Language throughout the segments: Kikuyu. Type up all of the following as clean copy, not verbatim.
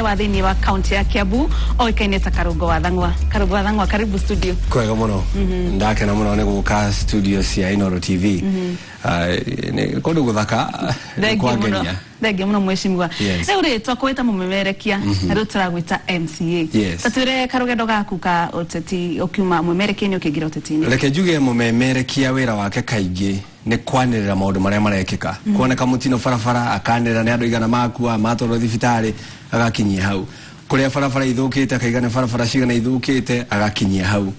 Wa thĩinĩ wa kaunti ya Kiambu oĩkaine ta Karũngo wa Thang'wa. Karũngo wa Thang'wa, karibu studio. Kwega mũno, ndakena mũno nĩ gũka studio cia Inooro TV. Ah, nĩ kũndũ gũthaka, nĩ Thengiũ mũno. kwangenia. Thengiũ mũno, mheshimiwa. Yes. Rĩu rĩ, twakwĩta mũmemerekia na rĩu tũragwĩta MCA. Yes. Ta twĩre karũgendo gaku ka ũteti, ũkiuma mwĩmerekia-inĩ ũkĩingĩra ũteti-inĩ. Reke njuge, mũmemerekia wĩra wake kaingĩ nĩ kwanĩrĩra maũndũ marĩa marekĩka. Kuoneka mũtino barabara, akanĩrĩra nĩ andũ igana makua, matwarwo thibitarĩ, agakinyia hau. Kũrĩa barabara ithũkĩte, akaiga nĩ barabara cigana ithũkĩte, agakinyia hau.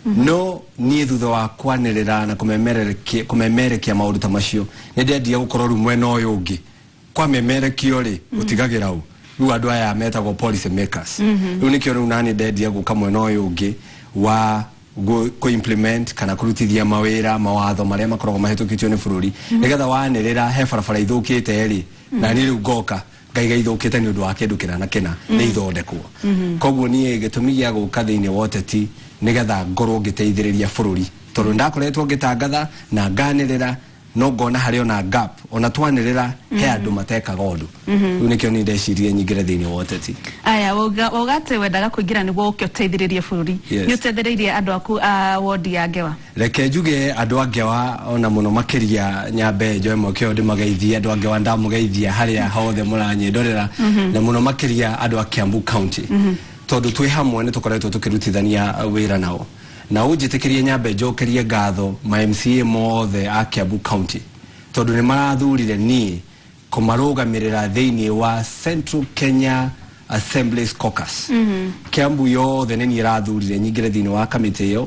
No niĩ thutha wa kwanĩrĩra na kũmemerekia maũndũ ta macio, nĩ ndendire gũkorwo rĩu mwena ũyũ ũngĩ. Kwamemerekio rĩ, ũtigagĩra ũ? Rĩu andũ aya metagwo policy makers. Rĩu nĩkĩo rĩu nani ndendire gũka mwena ũyũ ũngĩ wa kũ-implement kana kũrutithia mawĩra mawatho marĩa makoragwo mahĩtũkĩtio nĩ bũrũri, nĩgetha wanĩrĩra he barabara ithũkĩte rĩ, na niĩ rĩu ngoka ngaiga ithũkĩte nĩ ũndũ wa kĩndũ kĩna na kĩna, nĩ ithondekwo. Koguo niĩ gĩtũmi gĩa gũka thĩinĩ wa ũteti nĩgetha ngorwo ngĩteithĩrĩria bũrũri, tondũ ndakoretwo ngĩtangatha na nganĩrĩra, no ngona harĩ ona gap, ona twanĩrĩra he andũ matekaga ũndũ. Rĩu nĩkĩo niĩ ndecirie nyingĩre thĩinĩ wa ũteti. Aya, wauga atĩ wendaga kũingĩra nĩguo ũke ũteithĩrĩrie bũrũri. Yes. Nĩ ũteithĩrĩirie andũ aku a wondi ya Ngewa? Reke njuge andũ a Ngewa, ona mũno makĩria nyambe njoe mweke ũyũ ndĩmageithie. Andũ a Ngewa, ndamũgeithia harĩa hothe mũranyĩndorera, na mũno makĩria andũ a Kiambu County, tondũ twĩ hamwe nĩ tũkoretwo tũkĩrutithania wĩra nao. Na ũnjĩtĩkĩrie nyambe njokerie ngatho ma MCA mothe a Kiambu County, tondũ nĩ marathurire niĩ kũmarũgamĩrĩra thĩinĩ wa Central Kenya Assemblies Caucus. Kiambu yothe nĩ niĩ ĩrathurire nyingĩre thĩinĩ wa kamĩtĩ ĩyo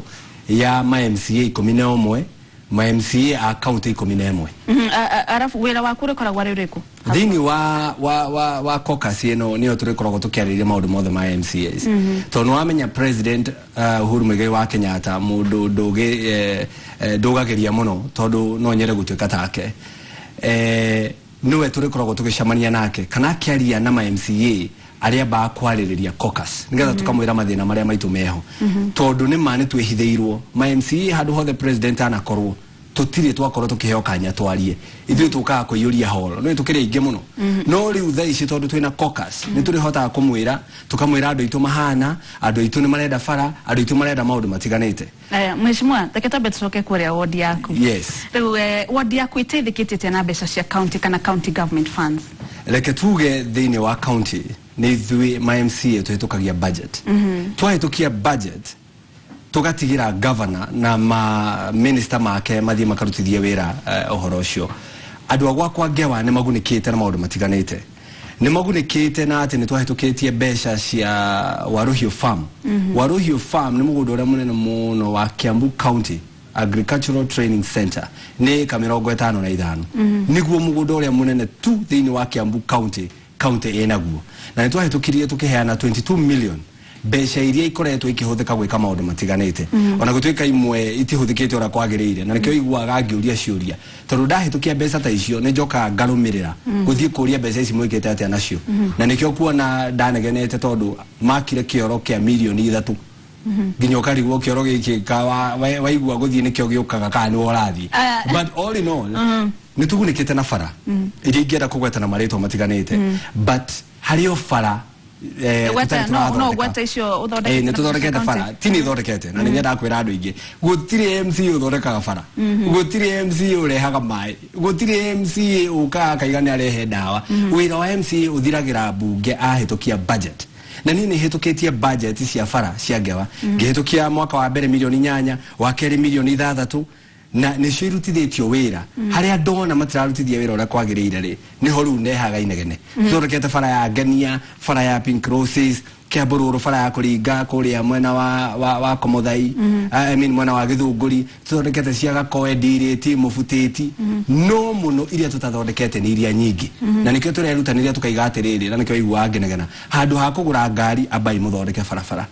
ya ma MCA 11, ma MCA a county 11. Arabu wĩra waku ũrĩkoragwo arĩ ũrĩkũ? Thĩinĩ wa caucus ĩno nĩyo tũrĩkoragwo tũkĩarĩrĩria maũndũ mothe ma MCAs, tondũ nĩwamenya President Uhuru Muigai wa Kenyatta, mũndũ ndũgĩ ndũgagĩria mũno, tondũ no nyende gũtuĩka take, nĩwe tũrĩkoragwo tũgĩcemania nake kana akĩaria na ma MCA arĩa ambaga kwarĩrĩria caucus, nĩgetha tũkamwĩra mathĩna marĩa maitũ meho, tondũ nĩ ma nĩ twĩhithĩirwo ma MCA. Handũ hothe president anakorwo, tũtirĩ twakorwo tũkĩheo kanya twarie. Ithuĩ tũkaga kũiyũria hall, nĩ tũkĩrĩ aingĩ mũno. No rĩu thaa ici, tondũ twĩna caucus, nĩ tũrĩhotaga kũmwĩra, tũkamwĩra andũ aitũ mahana, andũ aitũ nĩ marenda bara, andũ aitũ marenda maũndũ matiganĩte. Aya, mheshimiwa, reke twambe tũcoke kũrĩa wodi yaku. Yes. Rĩu wodi yaku ĩteithĩkĩte atĩa na mbeca cia county kana county government funds? Reke tuge thĩinĩ wa county nĩ ithuĩ ma MCA tũhĩtũkagia budget. Twahĩtũkia budget, tũgatigĩra governor na ma minister make mathiĩ makarutithie wĩra ũhoro ũcio. Andũ a gwakwa Ngewa nĩ magunĩkĩte na maũndũ matiganĩte. Nĩ magunĩkĩte na atĩ nĩ twahĩtũkĩtie mbeca cia Waruhiu Farm. Waruhiu Farm nĩ mũgũnda ũrĩa mũnene mũno wa Kiambu County Agricultural Training Center, nĩ ĩka 55. Nĩguo mũgũnda ũrĩa mũnene tu thĩinĩ wa Kiambu County, county ĩnaguo, na nĩ twahĩtũkirie tũkĩheana 22 million, mbeca iria ikoretwo ikĩhũthĩka gwĩka maũndũ matiganĩte, ona gũtuĩka imwe itihũthĩkĩte ũrĩa kwagĩrĩire. Na nĩkĩo iguaga ngĩũria ciũria, tondũ ndahĩtũkia mbeca ta icio, nĩ njokaga ngarũmĩrĩra gũthiĩ kũria mbeca ici mwĩkĩte atĩa nacio. Na nĩkĩo kuona ndanegenete, tondũ makire kĩoro kĩa mirioni 3, nginya ũkarigwo kĩoro gĩkĩ ka waigua gũthiĩ nĩkĩo gĩũkaga kana nĩwe ũrathiĩ. But all in all, nĩ tũgunĩkĩte na bara iria ingĩenda kũgweta na marĩtwa matiganĩte, but harĩ o bara Ũgwete tũtarĩ no tũrathondeka. ũgwete icio ũthondekete Nĩ na tũthondekete county. bara ti nĩ thondekete, na nĩ nyendaga kwĩra andũ aingĩ gũtirĩ MCA ũthondekaga bara, gũtirĩ MCA ũrehaga maĩ, gũtirĩ MCA ũkaga akaiga nĩ arehe ndawa. Wĩra wa MCA ũthiragĩra mbunge ahĩtũkia budget, na niĩ nĩ hĩtũkĩtie budget cia bara cia Ngewa. Ngĩhĩtũkia mwaka wa mbere mirioni 8, wa kerĩ mirioni 6, na nĩcio irutithĩtio wĩra. Harĩa ndona matirarutithia wĩra ũrĩa kwagĩrĩire rĩ, nĩho rĩu ndehaga inegene. Thondekete bara ya Ngenia, bara ya Pink Roses, Kiambururu, bara ya kũringa kũrĩa mwena wa Komothai, I mean mwena wa Gĩthũngũri, tũthondekete cia Gakoe, Ndirĩti, Mũbutĩti. No mũno iria tũtathondekete nĩ iria nyingĩ, na nĩkĩo tũrerutanĩria tũkaiga atĩrĩrĩ, na nĩkĩo iguaga ngĩnegena, handũ ha kũgũra ngari, ambai mũthondeke barabara,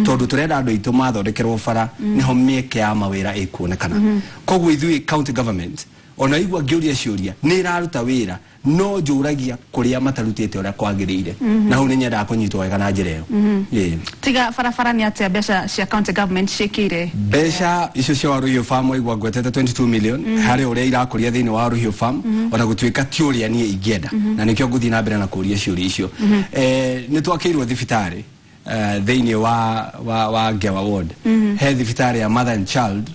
tondũ tũrenda andũ aitũ mathondekerwo bara, nĩho mĩeke ya mawĩra ĩkuonekana. Koguo ithuĩ county government, Ona igua ngĩũria ciũria, nĩ ĩraruta wĩra, no njũragia kũrĩa matarutĩte ũrĩa kwagĩrĩire, na hau nĩ nyendaga kũnyitwo wega na njĩra ĩyo. Ĩĩ. Tiga barabara, nĩ atĩa mbeca cia county government ciĩkĩire? Mbeca icio cia Waruhiu Farm, waigua ngwetete 22 million harĩ ũrĩa irakũria thĩinĩ wa Waruhiu Farm, ona gũtuĩka ti ũrĩa niĩ ingĩenda, na nĩkĩo ngũthiĩ na mbere na kũria ciũria icio. Nĩ twakĩirwo thibitarĩ thĩinĩ wa Ngewa ward. He thibitarĩ ya mother and child,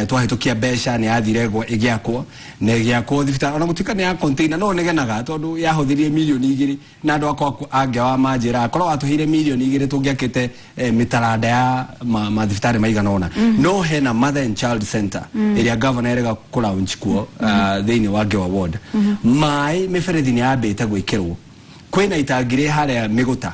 twahĩtũkia mbeca, nĩ yathire ĩgĩakwo na ĩgĩakwo thibitarĩ, ona gũtuĩka nĩ ya container, no nĩgenaga tondũ yahũthĩrire 2 mirioni na andũ akwa a Ngewa manjĩra korwo watũheire 2 mirioni tũngĩakĩte mĩtaranda ya mathibitarĩ maigana ũna. No hena mother and child center ĩrĩa governor erega kũ launch kuo thĩinĩ wa Ngewa ward. Maĩ, mĩberethi nĩ yambĩte gwĩkĩrwo. Kwĩna itangi rĩ harĩa mĩgũta,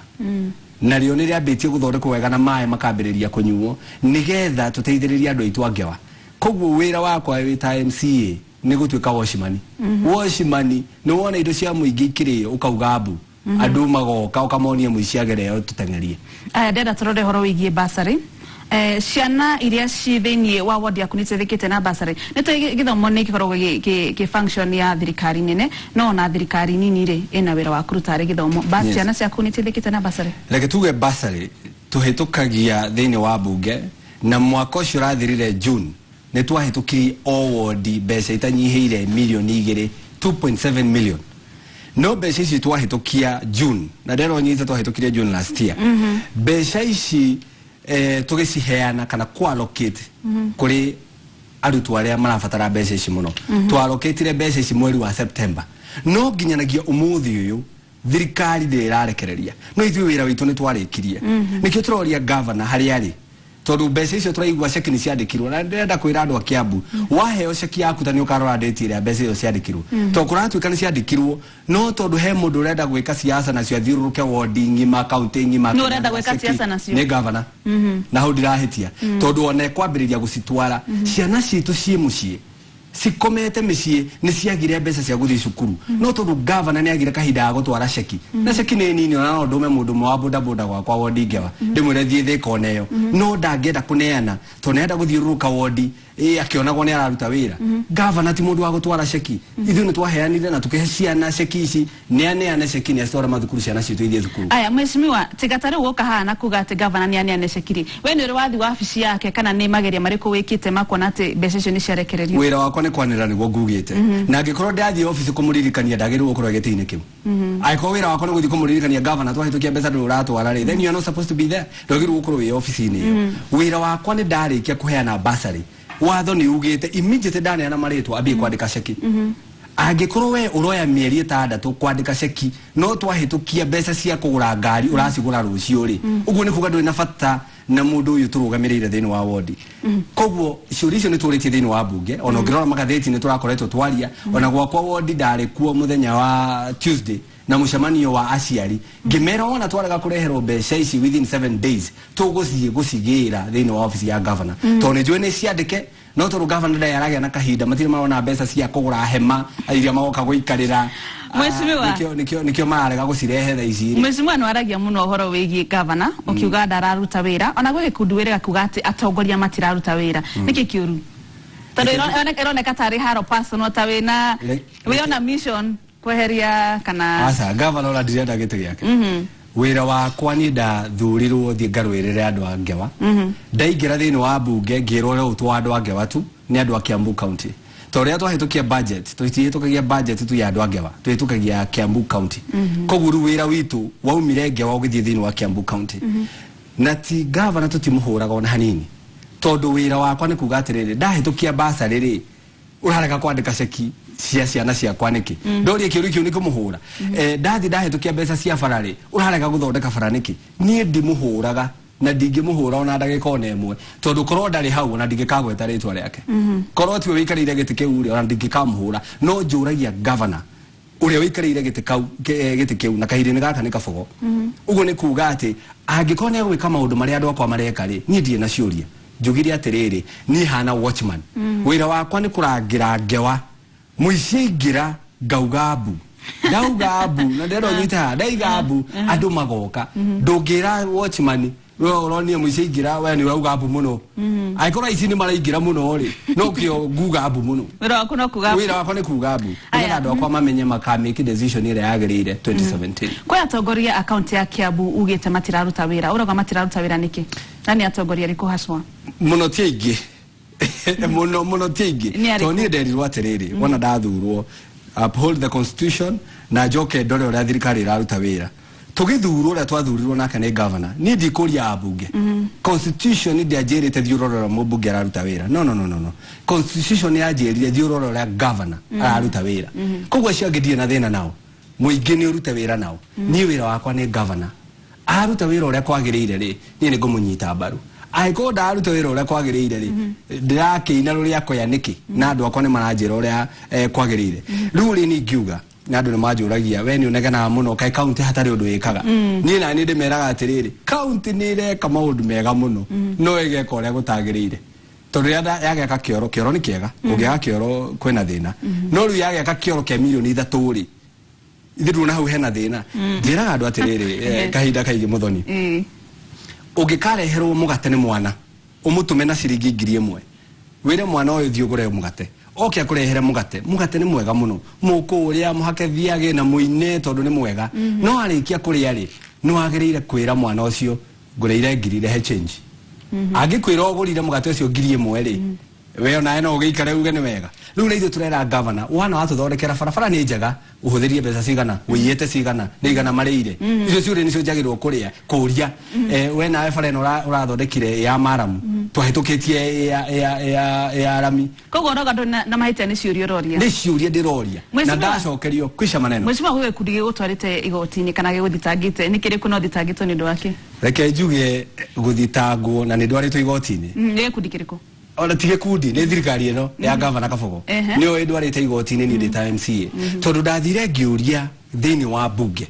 narĩo nĩ rĩambĩtie gũthondekwo wega na maĩ makambĩrĩria kũnyuo, nĩgetha tũteithĩrĩrie andũ aitũ a Ngewa. Koguo wĩra wakwa wĩ ta MCA nĩ gũtuĩka watchman. Watchman nĩ wona indo cia mũingĩ ikĩrĩo, ũkauga mbu, andũ magoka, ũkamonia mũici agereo, tũteng'erie. Aya, ndĩrenda tũrore ũhoro wĩgiĩ bursary. Ciana iria ci thĩinĩ wa ward yaku nĩ iteithĩkĩte na bursary? Nĩ tũĩ gĩthomo nĩ gĩkoragwo gĩ function ya thirikari nene, no ona thirikari nini rĩ ĩna wĩra wa kũruta harĩ gĩthomo. Ciana ciaku nĩ iteithĩkĩte na bursary? Reke tuge bursary tũhĩtũkagia thĩinĩ wa bunge, na mwaka ũcio ũrathirire June nĩ twahĩtũkirie o wondi mbeca itanyihĩire 2 mirioni, 2.7 million. No mbeca ici twahĩtũkia June, na ndĩrona nyite twahĩtũkirie June last year, mbeca ici tũgĩciheana kana kũ-allocate kũrĩ arutwo arĩa marabatara mbeca ici mũno, twaroketire mbeca ici mweri wa September, no nginyanagia ũmũthĩ ũyũ thirikari ndĩrĩ ĩrarekereria. No ithuĩ wĩra witũ nĩ twarĩkirie. Nĩkĩo tũroria governor harĩa arĩ, tondũ mbeca icio tũraigua ceki nĩ ciandĩkirwo, na ndĩrenda kwĩra andũ a Kiambu, waheo ceki yaku ta nĩ ũkarora date ĩrĩa mbeca icio ciandĩkirwo, tondũ kũratuĩka nĩ ciandĩkirwo, no tondũ he mũndũ ũrenda gwĩka siasa nacio, athiũrũrũke wondi ng'ima, kaunti ng'ima. Nĩ ũrenda gwĩka Ceki siasa nacio? Nĩ governor, na hau ndirahĩtia, tondũ ona ekwambĩrĩria gũcitwara, ciana citũ ciĩ mũciĩ, cikomete mĩciĩ, nĩ ciagire mbeca cia gũthiĩ cukuru, no tondũ gavana nĩ agire kahinda ga gũtwara ceki, na ceki nĩ nini, ona no ndũme mũndũ ũmwe wa bodaboda gwakwa wondi Ngewa, ndĩmwĩre thiĩ thĩka oneyo, no ndangĩenda kũneana tondũ nĩarenda gũthiũrũrũka wondi ĩ akĩonagwo nĩ araruta wĩra. Gavana ti mũndũ wa gũtwara ceki. Ithuĩ nĩ twaheanire na tũkĩhe ciana ceki ici. Nĩ aneane ceki, nĩ acitware mathukuru, ciana citũ ithiĩ thukuru. Aya, mheshimiwa, tiga ta rĩu woka haha na kuga atĩ gavana nĩ aneane ceki rĩ, we nĩ ũrĩ wathi wabici yake, kana nĩ mageria marĩkũ wĩkĩte makuona atĩ mbeca icio nĩ ciarekererio? Wĩra wakwa nĩ kwanĩrĩra, nĩguo ngugĩte, na angĩkorwo ndathiĩ obici kũmũririkania, ndagĩrĩirwo gũkorwo gĩtĩ-inĩ kĩu. Angĩkorwo wĩra wakwa nĩ gũthiĩ kũmũririkania, gavana, twahĩtũkia mbeca ndũrĩ ũratwara rĩ, then you are not supposed to be there. Ndwagĩrĩirwo gũkorwo wĩ obici-inĩ ĩyo. Wĩra wakwa nĩ ndarĩkia kũheana bursary, watho nĩ ugĩte immediately ndaneana marĩtwa ambie kwandĩka ceki. Angĩkorwo we ũroya mĩeri 6 kwandĩka ceki, no twahĩtũkia mbeca cia kũgũra ngari ũracigũra rũciũ rĩ, ũguo nĩ kuga ndũrĩ na bata na mũndũ ũyũ tũrũgamĩrĩire thĩinĩ wa wondi. Koguo ciũria icio nĩ tũrĩtie thĩinĩ wa bunge. Ona ũngĩrora magathĩti nĩ tũrakoretwo twaria. Ona gwakwa wondi ndarĩ kuo mũthenya wa Tuesday na mũcemanio wa aciari, ngĩmera wona twarega kũreherwo mbeca ici within 7 days, tũgũthiĩ gũcigĩra thĩinĩ wa obici ya governor, tondũ nĩ njũĩ nĩ ciandĩke, no tondũ governor ndarĩ aragĩa na kahinda, matirĩ marona mbeca cia kũgũra hema iria magoka gũikarĩra. Mheshimiwa. Nĩkĩo mararega gũcirehe thaa ici rĩ. Mheshimiwa, nĩ waragia mũno ũhoro wĩgiĩ gavana, ũkiuga ndararuta wĩra, ona gwĩ gĩkundi wĩrĩga kuga atĩ atongoria matiraruta wĩra. Nĩkĩ kĩũru? Tondũ ĩroneka tarĩ haro personal, ta wĩna wĩ on a mission kweheria kana? Aca, gavana ona ndirenda gĩtĩ gĩake. Wĩra wakwa niĩ ndathurirwo thiĩ ngarũĩrĩre andũ a Ngewa. Ndaingĩra thĩinĩ wa mbunge, ngĩrwo rĩu to andũ a Ngewa tu, nĩ andũ a Kiambu County. Tondũ rĩrĩa twahĩtũkia budget, tũtihĩtũkagia budget tu ya andũ a Ngewa, tũhĩtũkagia ya Kiambu County. Koguo rĩu wĩra witũ waumire Ngewa ũgĩthiĩ thĩinĩ wa Kiambu County. Na ti gavana, tũtimũhũraga ona hanini, tondũ wĩra wakwa nĩ kuga atĩrĩrĩ, ndahĩtũkia bursary rĩ, ũrarega kwandĩka ceki cia ciana ciakwa nĩkĩ? Ndorie kĩũria kĩu, nĩ kũmũhũra? Ndathi ndahĩtũkia mbeca cia bara rĩ, ũrarega gũthondeka bara nĩkĩ? Niĩ ndimũhũraga na ndingĩmũhũra ona ndagĩka ona ĩmwe, tondũ korwo ndarĩ hau ona ndingĩkagweta rĩtwa rĩake. Korwo tiwe wĩikarĩire gĩtĩ kĩu rĩ, ona ndingĩkamũhũra. No njũragia gavana ũrĩa wĩikarĩire gĩtĩ kau gĩtĩ kĩu, na kahinda-inĩ gaka nĩ kabogo. Ũguo nĩ kuga atĩ angĩkorwo nĩ egwĩka maũndũ marĩa andũ akwa mareka rĩ, niĩ ndirĩ na ciũria. Njugire atĩrĩrĩ, niĩ hana watchman, wĩra wakwa nĩ kũrangĩra Ngewa. Mũici aingĩra, ngauga mbu. Ndauga mbu, na ndĩrenda ũnyite haha, ndaiga mbu, andũ magoka. Ndũngĩra watchman We ũronie mũici aingĩra, we nĩ ũrauga mbu mũno. Angĩkorwo aici nĩ maraingĩra mũno rĩ, no kĩo nguga mbu mũno. Wĩra waku no kuga Wĩra wakwa nĩ kuga mbu, Aya. nĩgetha andũ akwa mamenye makamake decision ĩrĩa yagĩrĩire 2017. Kwĩ atongoria a kaunti ya Kiambu ugĩte matiraruta wĩra. Ũrauga matiraruta wĩra nĩkĩ, na nĩ atongoria arĩkũ haswa? Mũno ti aingĩ mũno mũno, ti aingĩ. Nĩ arĩkũ? Tondũ niĩ nderirwo atĩrĩrĩ, wona ndathurwo, uphold the constitution na njoke ndore ũrĩa thirikari ĩraruta wĩra. Tũgĩthurwo, ũrĩa twathurirwo nake nĩ governor, niĩ ndikũria ambunge. Constitution ndĩanjĩrĩte thiĩ ũrore ũrĩa mũmbunge araruta wĩra. No, no, no, no, no, constitution yanjĩrire thiĩ ũrore ũrĩa governor araruta wĩra. Koguo acio angĩ ndirĩ na thĩna nao, mũingĩ nĩ ũrute wĩra nao. Niĩ wĩra wakwa nĩ governor aruta wĩra ũrĩa kwagĩrĩire rĩ, niĩ nĩ ngũmũnyita mbaru. Angĩkorwo ndararuta wĩra ũrĩa kwagĩrĩire rĩ, ndĩrakĩina rũrĩa akoya nĩkĩ? Na andũ akwa nĩ maranjĩra ũrĩa kwagĩrĩire. Rĩu rĩ, niĩ ingiuga, na andũ nĩ manjũragia, we nĩ ũnegenaga mũno, kaĩ kaunti hatarĩ ũndũ ĩkaga? Niĩ na niĩ ndĩmeraga atĩrĩrĩ, kaunti nĩ ĩreka maũndũ mega mũno, no ĩgeka ũrĩa gũtagĩrĩire. Tondũ rĩrĩa yagĩaka kĩoro, kĩoro nĩ kĩega, kũngĩaga kĩoro kwĩna thĩna. No rĩu yagĩaka kĩoro kĩa mirioni 3 rĩ, ithuĩ tuona hau hena thĩna. Njĩraga andũ atĩrĩrĩ, kahinda kaingĩ mũthoni, ũngĩkareherwo mũgate nĩ mwana, ũmũtũme na ciringi 1000, wĩre mwana ũyũ, thiĩ ũgũre mũgate, oke akũrehere mũgate. Mũgate nĩ mwega mũno, mũkũũrĩa mũhake thiage na mũine tondũ nĩ mwega. No arĩkia kũrĩa rĩ, nĩ wagĩrĩire kwĩra mwana ũcio, ngũrĩire ngiri, rehe change. Angĩkwĩra ũgũrire mũgate ũcio 1000 rĩ, we onawe no ũgĩikare uge nĩ wega. Rĩu na ithuĩ tũrera gavana, wana watũthondekera barabara nĩ njega, ũhũthĩrie mbeca cigana, ũiyĩte cigana, nĩ igana marĩire? Icio ciũria nĩcio njagĩrĩirwo kũrĩa kũria. We nawe bara ĩno ũrathondekire ya maramu, twahĩtũkĩtie ya rami. Koguo ũrauga ndũrĩ na mahĩtia, nĩ ciũria ũroria? Nĩ ciũria ndĩroria na Mheshimiwa. ndacokerio kwisha maneno. Mheshimiwa, gwĩ gĩkundi gĩgũtwarĩte igoti-inĩ kana gĩgũthitangĩte, nĩ kĩrĩkũ no thitangĩtwo nĩ ũndũ wake? Reke njuge gũthitangwo na nĩ ndwarĩtwo igoti-inĩ. Nĩ gĩkundi kĩrĩkũ? Ona ti gĩkundi, nĩ thirikari ĩno ya gavana Kabogo. Nĩyo ĩndwarĩte igoti-inĩ niĩ ndĩ ta MCA, tondũ ndathire ngĩũria thĩinĩ wa bunge,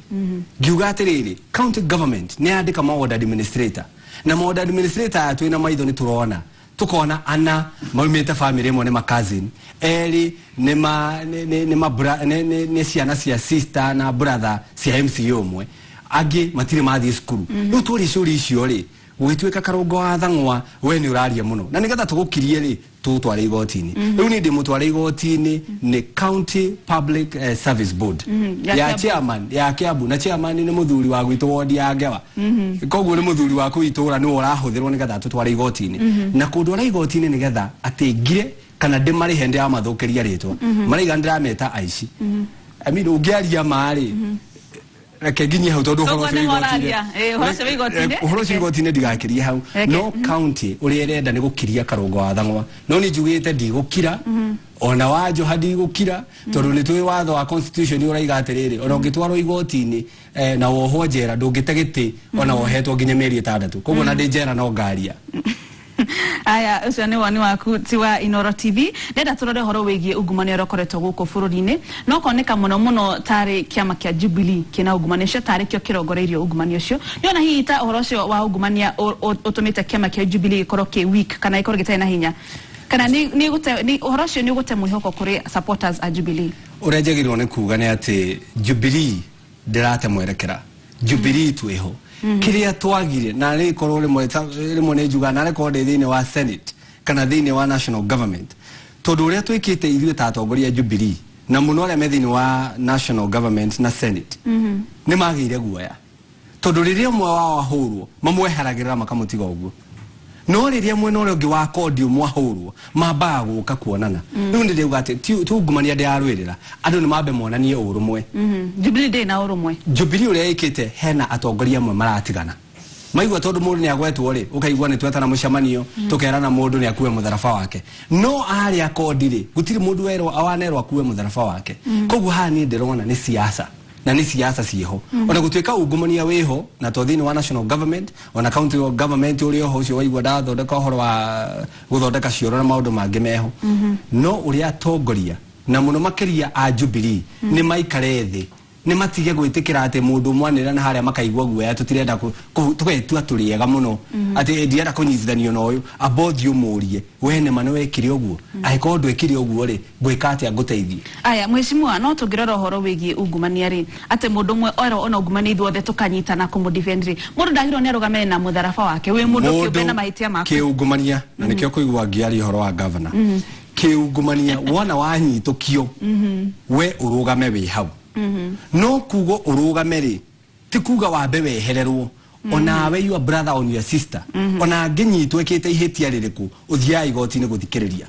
ngiuga atĩrĩrĩ, county government nĩ yandĩka ma ward administrator, na ma ward administrator aya twĩna maitho nĩ tũrona, tukona ana maumĩte family ĩmwe, nĩ ma cousin, erĩ nĩ ma nĩ nĩ nĩ ma bra- nĩ nĩ nĩ ciana cia sister na brother cia MCA ũmwe, angĩ matirĩ mathiĩ cukuru. Rĩu tũria ciũria icio rĩ, gũgĩtuĩka karũngo wa thang'wa, we nĩ ũraria mũno, na nĩgetha tũgũkirie rĩ, tũgũtware igoti-inĩ. Rĩu niĩ ndĩmũtware igoti-inĩ nĩ County Public Service Board ya ya Kiambu. Chairman ya Kiambu, na chairman nĩ mũthuri wa gwitũ wodi ya Ngewa. Koguo nĩ mũthuri wa kũu itũra, nĩwe ũrahũthĩrwo nĩgetha atũtware igoti-inĩ na kũndwara igoti-inĩ nĩgetha atĩ ngire kana ndĩmarĩhe ndĩramathũkĩria rĩtwa, maraiga ndĩrameta aici. I mean, ũngĩaria ma rĩ, reke nginyie hau tondũ ũhoro Koguo ũcio nĩho igoti-inĩ. ũraria. Ũhoro ũcio wĩ igoti-inĩ. Ũhoro ũcio igoti-inĩ ndigakĩrie hau. Reke. No county ũrĩa ĩrenda nĩ gũkiria karũngo wa thang'wa, no nĩ njugĩte ndigũkira, ona wanjoha ndigũkira, tondũ nĩ tũĩ watho wa constitution ũraiga atĩrĩrĩ, ona ũngĩtwarwo igoti-inĩ na wohwo njera, ndũngĩte gĩtĩ ona wohetwo nginya mĩeri 6. Koguo na ndĩ njera no ngaria. Aya, ũcio nĩ woni waku ti wa Inoro TV. Ndenda tũrore ũhoro wĩgiĩ ungumania ũrĩa ũkoretwo gũkũ bũrũri-inĩ, no koneka mũno mũno tarĩ kĩama kĩa Jubilee kĩna ungumania ũcio, tarĩ kĩo kĩrongoreirio ungumania ũcio. Nĩona hihi ta ũhoro ũcio wa ungumania ũtũmĩte kĩama kĩa Jubilee gĩkorwo kĩ weak kana gĩkorwo gĩtarĩ na hinya, kana nĩ ũhoro ũcio nĩ ũgũte mwĩhoko kũrĩ supporters a Jubilee? Ũrĩa njagĩrĩirwo nĩ kuga nĩ atĩ Jubilee ndĩrate mwerekera. Jubilee twĩho. Kĩrĩa twagire na rĩkorwo rĩmwe rĩmwe nĩ njugaga na rĩkorwo ndĩ thĩinĩ wa Senate kana thĩinĩ wa national government, tondũ ũrĩa twĩkĩte ithuĩ ta atongoria a Jubilee, na mũno arĩa me thĩinĩ wa national government na Senate, nĩ magĩire guoya, tondũ rĩrĩa ũmwe wao ahũrwo, mamweheragĩrĩra makamũtiga ũguo. No rĩrĩa mwena ũrĩa ũngĩ wa kondi ũmwe ahũrwo, mambaga gũka kuonana. Rĩu nĩ ndĩuga atĩ ti ungumania ndĩrarũĩrĩra, andũ nĩ mambe monanie ũrũmwe. Jubilee ndĩrĩ na ũrũmwe. Jubilee ũrĩa ĩkĩte, hena atongoria amwe maratigana maigua tondũ mũndũ nĩ agwetwo rĩ, ũkaigua nĩ twetana mũcemanio, tũkerana mũndũ nĩ akue mũtharaba wake. No arĩa kondi rĩ, gũtirĩ mũndũ werwo awanerwo akue mũtharaba wake. Koguo haha niĩ ndĩrona nĩ siasa, na nĩ siasa ciĩho, ona gũtuĩka ungumania wĩho, na to thĩinĩ wa national government, ona county government ũrĩa oho ũcio waigua ndathondeka ũhoro wa gũthondeka cioro na maũndũ mangĩ meho. No ũrĩa atongoria na mũno makĩria a Jubilee nĩ maikare thĩ. Nĩ matige gwĩtĩkĩra atĩ mũndũ mwanĩrĩra na harĩa makaigua guoya. Tũtirenda tũgetua tũrĩ ega mũno atĩ ndirenda kũnyitithanio na ũyũ. Amba ũthiĩ ũmũrie, we nĩma nĩ wekire ũguo? Angĩkorwo ndwekire ũguo rĩ, ngwĩka atĩa ngũteithie? Aya, mheshimiwa, no tũngĩrora ũhoro wĩgiĩ ungumania rĩ, atĩ mũndũ ũmwe oro ona ungumania, ithuothe tũkanyitana kũmũ-defend rĩ, mũndũ ndagĩrĩirwo nĩ arũgame na mũtharaba wake wĩ mũndũ kĩũmbe na mahĩtia maku? Kĩungumania, na nĩkĩo kũigua ngĩaria ũhoro wa gavana kĩungumania, wona wanyitũkio we ũrũgame wĩ hau. No kuga ũrũgame rĩ, ti kuga wambe wehererwo. Onawe your brother on your sister, ona angĩnyitwo ĩkĩte ihĩtia rĩrĩkũ, ũthiaga igoti-inĩ gũthikĩrĩria.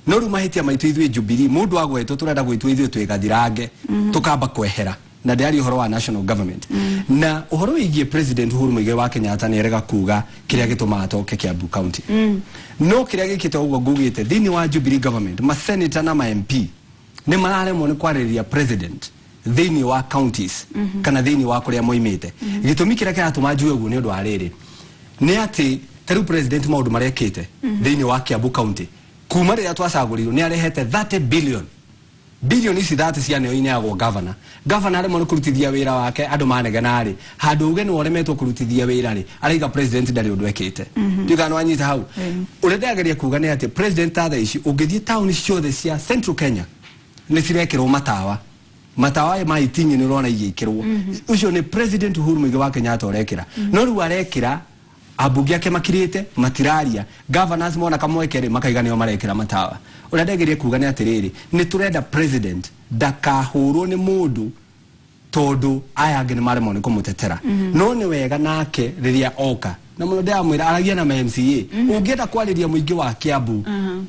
No rĩu mahĩtia maitũ ithuĩ Jubilee, mũndũ agwetwo tũrenda gwĩtwo ithuĩ twĩ gathirange, tũkamba kwehera. Na ndĩraria ũhoro wa national government na ũhoro wĩgiĩ President Uhuru Muigai wa Kenyatta. Nĩ erega kuga kĩrĩa gĩtũmaga atoke Kiambu County, no kĩrĩa gĩkĩte ũguo ngugĩte thĩinĩ wa Jubilee government, ma senator na ma MP nĩ mararemwo nĩ kwarĩrĩria president thĩinĩ wa counties kana thĩinĩ wa kũrĩa moimĩte. Gĩtũmi kĩrĩa kĩratũma njuge ũguo nĩ ũndũ wa rĩrĩ, nĩ atĩ ta rĩu president maũndũ marĩa ekĩte thĩinĩ wa Kiambu County kuma rĩrĩa twacagũrirwo, nĩ arehete 30 billion. Bilioni ici 30 cianeo ineagwo gavana. Gavana aremwo nĩ kũrutithia wĩra wake, andũ manegena rĩ, handũ uge nĩ ũremetwo kũrutithia wĩra rĩ, araiga president ndarĩ ũndũ ekĩte. Ndiũĩ kana nĩwanyita hau. Ũrĩa ndĩrageria kuga nĩ atĩ president ta thaa ici ũngĩthiĩ taũni ciothe cia Central Kenya nĩ cirekĩrwo matawa. Matawa ma itinyi nĩ ũrona igĩkĩrwo, ũcio nĩ President Uhuru Muigai wa Kenyatta ũrekĩra. No rĩu arekĩra, ambunge ake makirĩte matiraria. Governors mona kamweke rĩ, makaiga nĩo marekĩra matawa. Ũrĩa ndegerie kuga nĩ atĩrĩrĩ, nĩ tũrenda president ndakahũrwo nĩ mũndũ tondũ aya angĩ nĩ maremwo nĩ kũmũtetera. No nĩ wega nake rĩrĩa oka na mũno ndĩramwĩra aragia na ma MCA. Ũngĩenda kwarĩria mũingĩ wa Kiambu,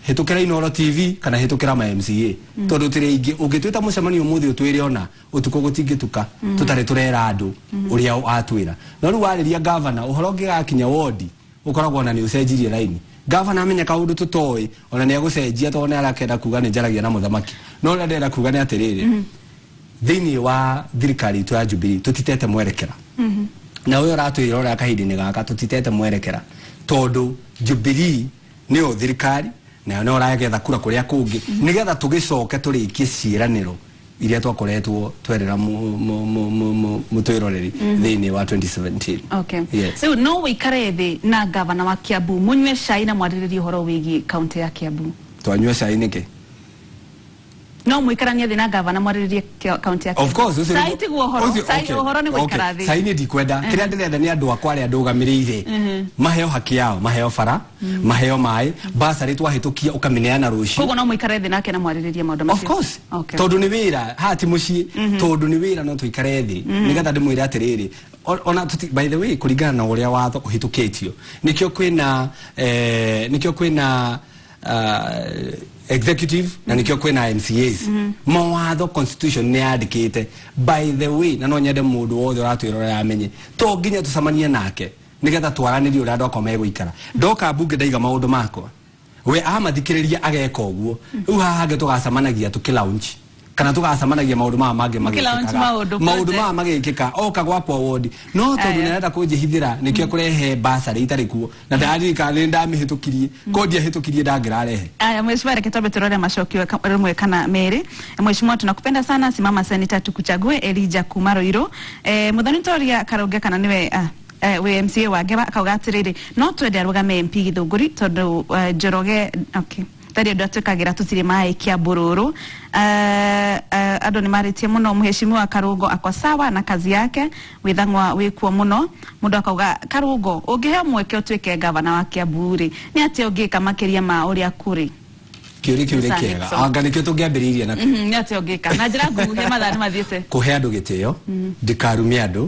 hĩtũkĩra Inooro TV kana hĩtũkĩra ma MCA, tondũ tũrĩ aingĩ. Ũngĩtwĩta mũcemanio ũmũthĩ ũtwĩre ona ũtukũ, gũtingĩtuka tũtarĩ tũrera andũ ũrĩa atwĩra. No rĩu warĩria gavana, ũhoro ũngĩgakinya wodi ũkoragwo ona nĩ ũcenjirie raini. Gavana amenya kaũndũ tũtoĩ, ona nĩ egũcenjia, tondũ nĩ arakenda kuga nĩ njaragia na mũthamaki. No ũrĩa ndĩrenda kuga nĩ atĩrĩrĩ, thĩinĩ wa thirikari itũ ya Jubilee tũtitete mwerekera, na ũyũ ũratwĩrora kahinda-inĩ gaka tũtitete mwerekera, tondũ Jubilee nĩyo thirikari, nayo nĩyo ũragetha kura kũrĩa kũngĩ, nĩgetha tũgĩcoke tũrĩkie ciĩranĩro iria twakoretwo twerera mũtwĩroreri thĩinĩ wa 2017. Okay. Yes. Rĩu no wĩikare thĩ na gavana wa Kiambu, mũnyue cai na mwarĩrĩrie ũhoro wĩgiĩ kaunti ya Kiambu? Twanyua cai nĩkĩ? No mũikaranie thĩ na gavana mwarĩrĩrie kaunti ya Of course, ũcio Cai tiguo ũhoro. Cai ũhoro nĩ gũikara thĩ. Cai nĩ ndikwenda. Kĩrĩa ndĩrenda nĩ andũ akwa arĩa ndũgamĩrĩire maheo haki yao, maheo bara, maheo maĩ, basarĩ twahĩtũkia ũkamĩneana rũciũ. Koguo no mũikare thĩ nake na mwarĩrĩrie maũndũ Of macio? course. Okay. Tondũ nĩ wĩra haha ti mũciĩ, tondũ nĩ wĩra, no tũikare thĩ nĩgetha ndĩmwĩre atĩrĩrĩ, ona by the way, kũringana na ũrĩa watho ũhĩtũkĩtio, nĩkĩo kwĩna executive na nĩkĩo kwĩna MCAs. Mawatho, constitution nĩ yandĩkĩte, by the way, na no nyende mũndũ wothe ũratwĩrorera amenye to nginya tũcemanie nake nĩgetha twaranĩrie ũrĩa andũ akwa megũikara. Ndoka mbunge ndaiga maũndũ makwa, we amathikĩrĩria ageka ũguo. Rĩu haha hangĩ tũgacemanagia tũkĩ launch kana tũgacemanagia maũndũ maya mangĩ Mũkĩ-launch magĩkĩkaga. maũndũ, Maũndũ project. maya magĩkĩka oka gwakwa wodi, no tondũ Aya. nĩarenda kũnjĩhithĩra, nĩkĩo kũrehe basarĩ itarĩ kuo, na ndaririkana nĩ ndamĩhĩtũkirie ko ndiahĩtũkirie ndangĩrarehe. Aya, mheshimiwa, reke twambe turore macokio rĩmwe kana merĩ. Mheshimiwa, tunakupenda sana, simama senator tukuchague. Elijah kuma Ruiru. Muthoni Toria Karunge kana niwe wĩ MCA wa Ngeba, akauga atĩrĩrĩ, no twende arũgame MP Githũngũri tondũ Njoroge, okay, ndarĩ ũndũ atwĩkagĩra, tũtirĩ maĩ Kiambu rũrũ. Andũ nĩ marĩtie mũno. Mheshimiwa Karungo ako sawa na kazi yake, wĩthang'wa wĩkuo mũno. Mũndũ akauga, Karungo, ũngĩheo mweke ũtuĩke gavana wa Kiambu rĩ, nĩ atĩa ũngĩka makĩria ma ũrĩa kũrĩ? Kĩũria kĩu nĩ Sir kĩega. Nixon. Anga nĩkĩo tũngĩambĩrĩirie nakĩo. Nĩ atĩa ũngĩka na njĩra nguhĩ? Mathaa nĩ mathiĩte. Kũhe andũ gĩtĩo, ndikarumie andũ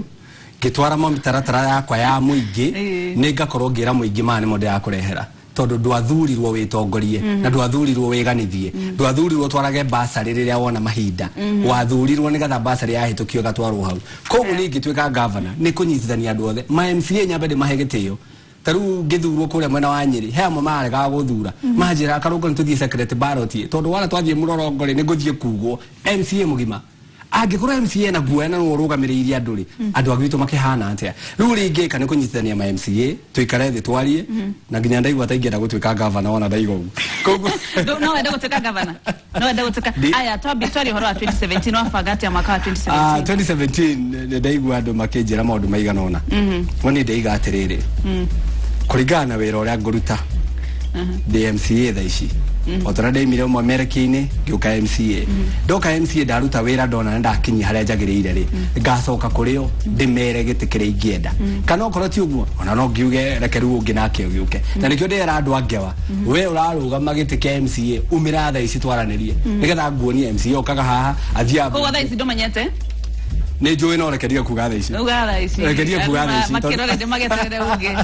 ngĩtwara mĩtaratara yakwa ya mũingĩ. Nĩ ngakorwo ngĩra mũingĩ maya nĩmo ndĩrakũrehera, tondũ ndwathurirwo wĩtongorie na ndwathurirwo wĩganithie, ndwathurirwo twarage basarĩ rĩrĩa wona mahinda, wathurirwo nĩgetha basarĩ yahĩtũkio ĩgatwarwo hau. Koguo niĩ ingĩtuĩka gavana nĩ kũnyitithania andũ othe, ma MCA nyambe ndĩmahe gĩtĩo. Ta rĩu ngĩthurwo kũrĩa mwena wa Nyĩrĩ, he amwe maregaga gũthura, manjĩraga, "Karũngo, nĩ tũthiĩ secret ballot, tondũ wona twathiĩ mũrorongo rĩ, nĩ ngũthiĩ kugwo MCA mũgima." Angĩkorwo MCA na guoya na nĩwe ũrũgamĩrĩire andũ rĩ, andũ a gwitũ makĩhana atĩa? Rĩu rĩngĩka nĩ kũnyitithania ma MCA, tũikare thĩ twarie, na nginya ndaigua ta ingĩenda gũtuĩka gavana ona ndaiga ũguo. Koguo No wende gũtuĩka gavana? No wende gũtuĩka? Aya, twambi twari ũhoro wa 2017. Wabanga atĩa mwaka wa 2017? 2017 nĩ ndaigua andũ makĩnjĩra maũndũ maigana ũna, no niĩ ndaiga atĩrĩrĩ, kũringana na wĩra ũrĩa ngũruta ndĩ MCA thaa ici, o ta ũrĩa ndaimire ũmwemerekia-inĩ ngĩũka MCA, ndoka MCA ndaruta wĩra, ndona nĩ ndakinyia harĩa njagĩrĩire rĩ, ngacoka kũrĩ o ndĩmere gĩtĩ kĩrĩa ingĩenda, kana okorwo ti ũguo, ona no ngiuge reke rĩu ũngĩ nake ũgĩũke. Na nĩkĩo ndĩrera andũ a ngewa, we ũrarũgama gĩtĩ kĩa MCA, umĩra thaa ici twaranĩrie, nĩgetha nguonie MCA okaga haha athiaga. Koguo thaa ici ndũmenyete? Nĩ njũĩ, no reke ndige kuga thaa ici. Uga thaa ici. Reke ndige kuga thaa ici. Makĩrore ndĩ mageterere uge.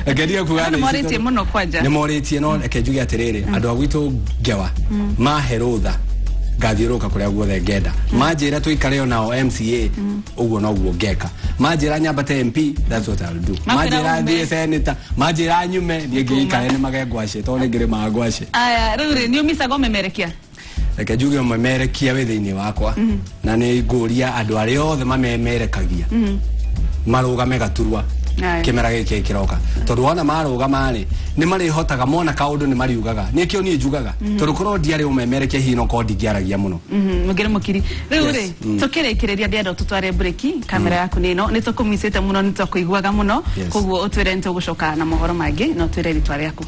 Reke ndige kuga Andũ thaa ici. nĩmorĩtie mũno kwanja. Nĩ morĩtie, no reke njuge atĩrĩrĩ, andũ a gwitũ ngewa mahe rũtha, ngathiũrũrũka kũrĩa guothe ngenda. Manjĩra tũikare onao MCA, ũguo noguo ngeka. Manjĩra nyambate MP, that's what I'll do. Makwĩra Manjĩra ume. thiĩ senator, manjĩra nyume niĩ ngĩikare nĩ mage ngwacĩ, tondũ nĩ ngĩrĩmaga ngwacĩ. Aya, rĩu rĩ, nĩ ũmicaga ũmemerekia? Reke njuge ũmemerekia wĩ thĩinĩ wakwa, na nĩ ngũria andũ arĩa othe mamemerekagia marũgame gaturwa Aye. kĩmera gĩkĩ kĩroka, tondũ wona marũgama rĩ, nĩ marĩhotaga mona kaũndũ nĩ mariugaga. Nĩkĩo niĩ njugaga, tondũ korwo ndiarĩ ũmemerekia, hihi no korwo ndingĩaragia mũno. Mũngĩrĩ mũkiri rĩu. Yes. Rĩ, tũkĩrĩkĩrĩria, ndĩrenda tũtware breki. Kamera yaku nĩ ĩno, nĩ tũkũmicĩte mũno, nĩ twakũiguaga mũno. Koguo ũtwĩre, nĩ tũgũcoka na mohoro mangĩ, no twĩre rĩtwa rĩaku.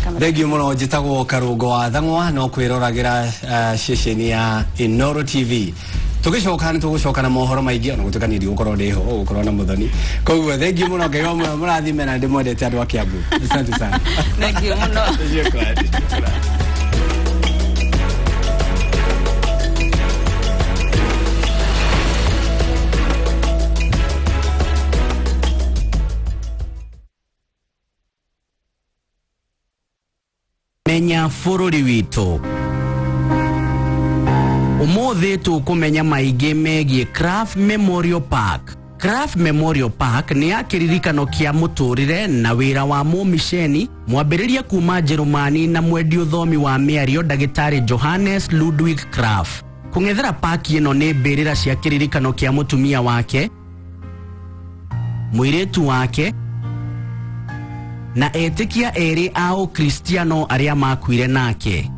Kamera. Thengiũ mũno. Njĩtagwo Karũngo wa Thang'wa, no kwĩroragĩra ceceni ya Inoro TV. Tũgĩcoka nĩ tũgũcoka na mohoro maingĩ, ona gũtuĩka niĩ ndigũkorwo ndĩho, ũgũkorwo na Mũthoni. Koguo thengiũ mũno, Ngai wa muoyo mũrathime, na ndĩmwendete andũ a Kiambu. Asante sana. Thengiũ mũno. Shukrani, shukrani. Menya bũrũri witũ ũmũthĩ, tũkũmenya maingĩ megiĩ Krapf Memorial Park. Krapf Memorial Park nĩ ya kĩririkano kĩa mũtũrĩre na wĩra wa mũmiceni mwambĩrĩria kuma Njerumani na mwendi ũthomi wa mĩario ndagĩtarĩ Johannes Ludwig Krapf. Kũng'ethera paki ĩno nĩ mbĩrĩra cia kĩririkano kĩa mũtumia wake, mũirĩtu wake na etĩkia erĩ a ũkristiano arĩa makuire nake.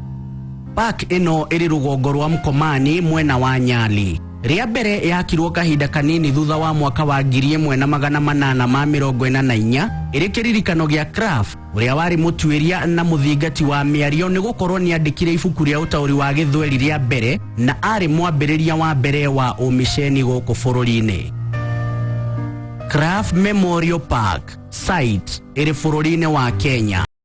Park ĩno ĩrĩ rũgongo rwa Mkomani, mwena wa Nyali. Rĩa mbere yakirwo kahinda kanini thutha wa mwaka wa 1844 ĩrĩ kĩririkano gĩa Krapf, ũrĩa warĩ mũtuĩria na mũthingati wa mĩario, nĩ gũkorwo nĩ andĩkire ibuku rĩa ũtaũri wa gĩthweri rĩa mbere na arĩ mwambĩrĩria wa mbere wa ũmiceni gũkũ bũrũri-inĩ. Krapf Memorial Park site ĩrĩ bũrũri-inĩ wa Kenya.